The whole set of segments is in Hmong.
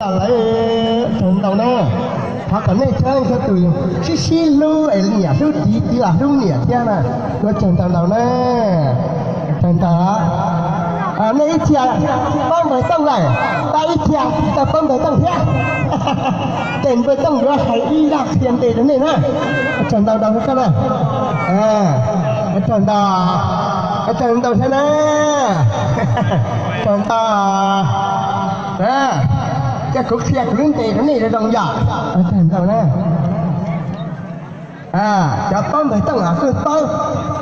Lawv tsaug ntau na. Thov kom nej txhua tus sib sib hlub es niam hlub txiv, txiv los hlub niam thiab na. Ua tsaug ntau ntau na. Tsaug ntau. Nej ib txhia paub npawg Tooj lawm, tab ib txhia tsis tau paub npawg Tooj thiab. Ces npawg Tooj yuav hais ib zaj qhia npe rau nej na. Tsaug ntau ntau koj na. Tsaug ntau, tsaug ntau thiab na. Tsaug ntau. Ces kuv qhia kuv lub npe rau nej zoo zoo yom. Tsaug ntau na. Cov paub npawg Tooj los kuj paub,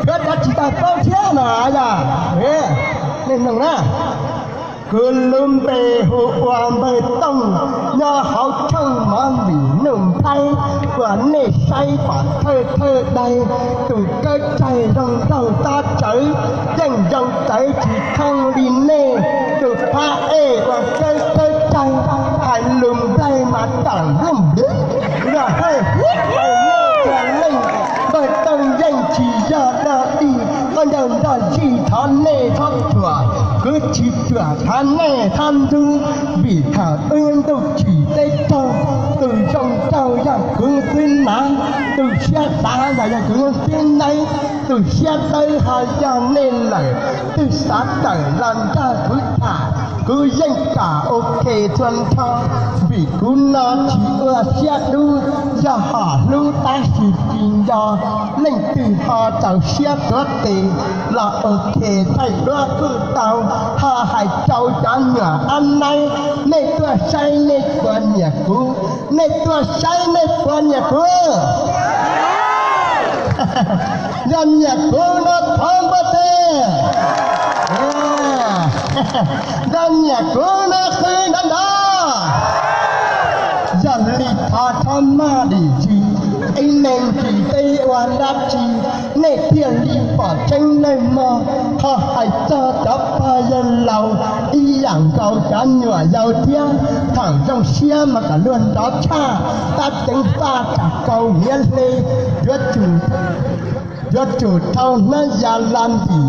thiab cov tsis tau paub thiab no yog nej mloog na. Kuv lub npe hu ua npawg Tooj, nyob hauv tshooj mov vim Nuj Nplaib, uas nej saib pom thawj thawj daig, tus kawb tsaig zoo nraug tob tsawv, yeej zoo tsawv tsis thooj li nej tus phab ej uas kawb kawb tsaig, hais lus nplaig mas tam npluj nplwg, luag hawj huab hawj leej, npawg Tooj yeej tsis yog dog dig, koj ncaug nrog zij thov nej txhob ruam, kuv tsis ruam thov nej txhob ntxub, vim thaum wb ntuj tsim teb raug, tus zoo nraug yog kuv xwb na, tus siab dav los yog kuv xwb nawb, tus siab dawb ho yog nej lawm, twb xav tawm los nrog kuv tham, kuv yeej kam ok txhua nrho, vim kuv no tsis ua siab dub, yog hom hlub tab sis tsis nco, leej twg ho rau siab tuav tes los ok thaij duab kuj tau, ho hais rau cov nyuam ab naib, nej tuaj saib nej puas nyiam kuv, nej tuaj saib nej puas nyiam kuv. Yog nyiam kuv no thov npuaj teg. Yog nyiam kuv no qw nrov nrov. Yog li thov txhob maj dim zis, ib me ntsis peb ua dab tsi, nej thiaj li pom tseeb nawb mog. Ho hais txog cov pog yawg laus, ib yam nkaus cov nyuam yaus thiab, thaum zoo siab mas kom luag nrov tshaj, tab ceev faj tsam kaus hniav hle, yuav tsum, yuav tsum rau hnab ya la ntim,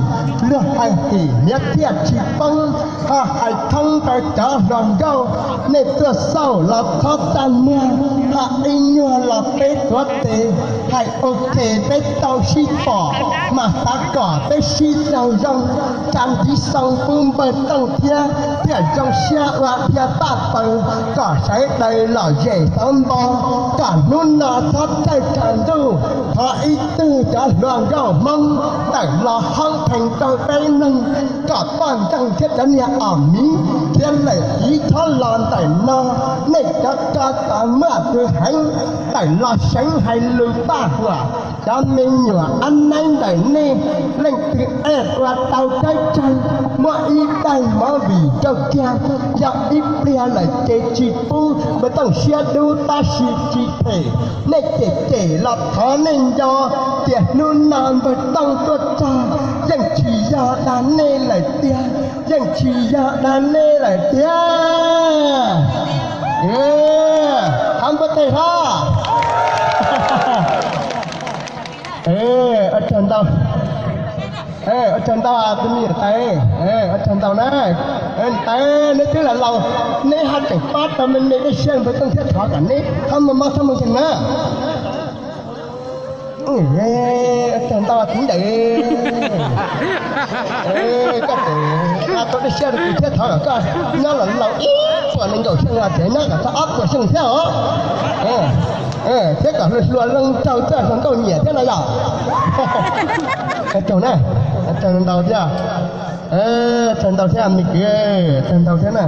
luag hais tim hniav thiaj tsis poob. Ho hais thoob rau cov hluas nkauj, nej tuaj xauj los txhob txaj muag, ho ib nyuag los peb tuav tes, hais ok peb tau sib pom, mas xav kom peb sib raug zoo, tsa ntiv xoo pub npawg Tooj thiab, thiaj zoo siab ua dhia paj paws, kom sawv daws lom zem xov npo, kom hnub no txhob txawj tsaus ntuj. Thov ib tug cov hluas nkauj Hmoob ntawm Los Hauv Phees rau peb mloog, kom poj ntxoog thiab cov niag os miv thiab lawm txiv txhob los ntawm no. Nej cov ko txov muaj tus heev, tawm los seev hais lus paj huam, cov me nyuam ab naib ntawm nej, leej twg ej ua tau kawb tsaig, muab ib daig movie rau kiag, yog ib pliag lawm ces tsis pub. Npawg Tooj siab dub tab sis tsis phem, nej cem cem los thov nej nco, tias hnub no npawg Tooj tuaj txog, yeej tsis yog dag nej lawm tiag, yeej tsis yog dag nej lawm tiag. Thov npuaj teg hlo. Ua tsaug ntau, ua tsaug ntau tus me nyuam tais, ua tsaug ntau na. Tais, neb twb los laus, neb haj tseem pab tau me me dej siab npawg Tooj thiab, thov kom neb txhob muaj mob txhob muaj nkeeg na. Ua tsaug ntau txiv ntawd, koj tseem tau dej siab rau kuv thiab, thov kom koj nyob los laus ib puas nees nkaum xyoo los tsev, nyob kom txog ob puas xyoo thiab os, thiab kom hluas hluas zoo nraug txawj hluas nkauj nyiam thiab no yom. Ua tsaug na, ua tsaug ntau thiab, ua tsaug ntau thiab me kwv, ua tsaug ntau thiab na.